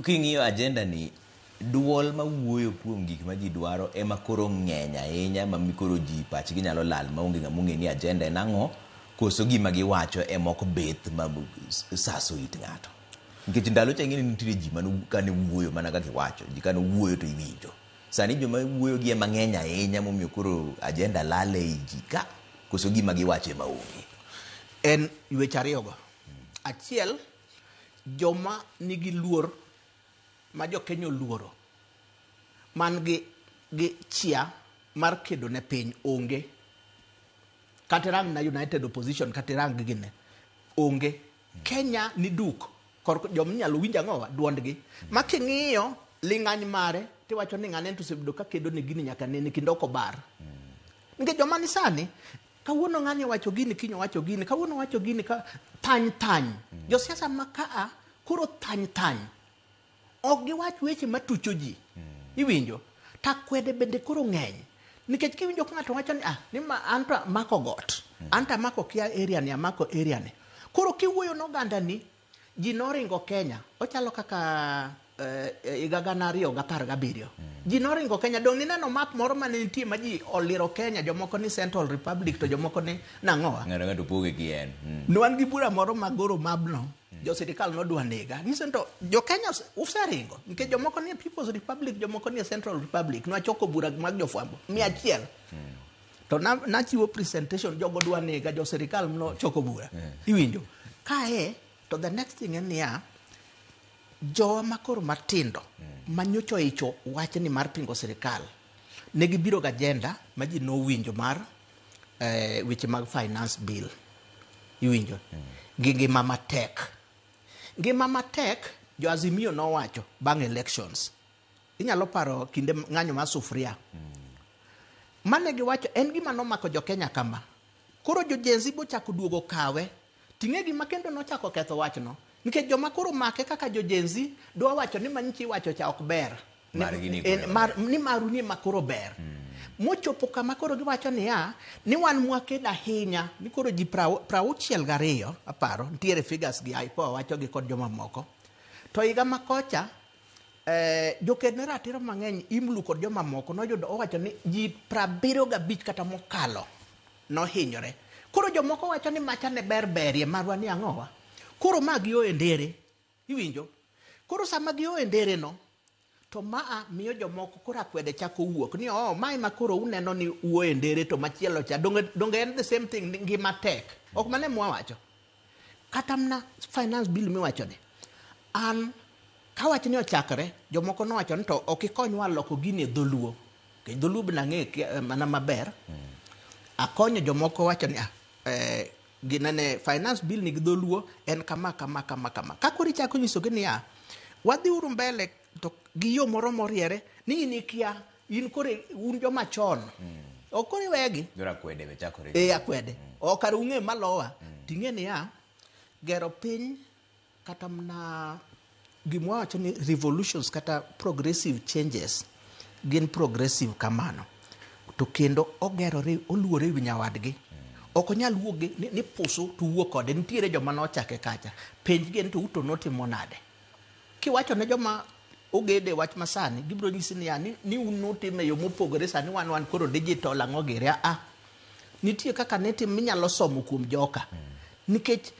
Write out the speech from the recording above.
King'iyo agenda ni, duol mawuoyo kuom gik ma ji dwaro ema koro ng'eny ahinya ma koro ji pachgi nyalo lal maonge ng'ama ong'e ni agenda en ang'o, koso gima giwacho ema ok bith ma saso it ng'ato. Nikech ndalo cha ing'e ni nitiere ji mane kane wuoyo mana kaka iwacho, ji kane wuoyo to iwinjo. Sani joma wuoyo gi ema ng'eny ahinya momiyo koro agenda lal ei ji ka, koso gima giwacho ema onge. En weche ariyogo. Achiel, joma nigi luor ma jo Kenya oluoro man gi chia mar kedo ne piny onge. Kata irang na United Opposition kata irang gine onge. Kenya ni duk kor joma inyalo winj ang'owa duondgi. Ma king'iyo ling'any mare tiwacho ni ng'ane to osebedo ka kedo ne gini nyaka nene kendo ok obar. Nikech joma ni sani kawuono ng'ani owacho gini kiny owacho gini kawuono owacho gini ka thany thany. Josiasa ma kaa koro thany thany. Ok giwach weche matucho ji. Iwinjo? To akwede bende koro ng'eny. Nikech kiwinjo ka ng'ato wacho ni ah, ni ma an to amako got. An to amako kia area ni, amako area ni. Koro kiwuoyo ne oganda ni, ji noringo Kenya. Ochalo kaka higa 2017. Ji noringo Kenya. Dong' nineno map moro mane nitie ma ji oliro Kenya, jomoko ni Central Republic to jomoko ni nang'owa. Ng'ato ng'ato poge gi en. Ne wan gi bura moro magoro mabno. Jo sirikal nodwa nega. Nyiso ni to jo Kenya useringo. Nikech jomoko nie People's Republic, jomoko nie Central Republic. Nwachoko bura mag jofwambo 100. To nachiwo presentation, jogo dwa nega, jo sirikal nochoko bura. Iwinjo? Kae, to the next thing en niya, jowa makoro matindo, manyocha oicho wachni mar pingo sirikal, ne gibiro gi agenda ma ji nowinjo mar weche mag finance bill. Iwinjo? Gi ngima matek. Ngima matek, jo Azimio nowacho bang' elections. Inyalo paro kinde ng'anyo mar sufuria. Mane giwacho en gima nomako jo Kenya kama. Koro jo Gen Z bochako duogo kawe. Ting'e gima kendo nochako ketho wachno. Nikech joma koro make kaka jo Gen Z dwa wacho ni manyichi iwacho cha ok ber. Margi ni koro ber. Ni maru ni ema koro ber. Mochopo kama koro giwacho niya, ni wan mwakedo ahinya, ni koro ji 62, aparo, nitiere figures gi IPOA wacho gi kod jomamoko. To higa ma kocha, joked ne ratiro mang'eny, IMLU kod jomamoko noyudo owacho ni ji 75 kata mokalo nohinyore. Koro jomoko wacho ni macha ne ber berie marwa ni ang'owa. Koro ma gio e ndere, iwinjo? Koro sama gio e ndere no, to maa miyo jomoko koro akwede chako wuok ni oh, mae ma koro uneno ni wuo e ndere to machielo cha donge en the same thing, ngima tek. Ok mano ema wawacho. Kata mana finance bill miwacho ni, an ka wach ni ochakre, jomoko nowacho ni to ok ikonywa loko gini e dholuo. Nikech dholuo bende ang'eyo mana maber. Akonyo jomoko wacho ni, ginene finance bill ni gi dholuo en kama, kama, kama, kama. Ka koro ichako nyisogi niya, wadhi uru mbele to gi yo moro moriere ni in ikia, in koro un joma chon. Ok koro iwegi. Jora akwede be chakore. Akwede. Ok kare ung'e malowa. Ting'e niya, gero piny kata mana gima wawacho ni revolutions kata progressive changes gin progressive kamano. To kendo ogerore, oluore wi nyawadgi. Ok onyal wuok gi, ni pusu to wuok kode. Nitiere joma nochake kacha. Penjgi ni to uto notimo nade. Kiwacho ne joma ogede wach masani, gibiro nyisi niya, ni un nutime e yo mopogore, sani wan koro digital ang'o gire. Nitie kaka nitim minyalo somo kuom joka. Nikech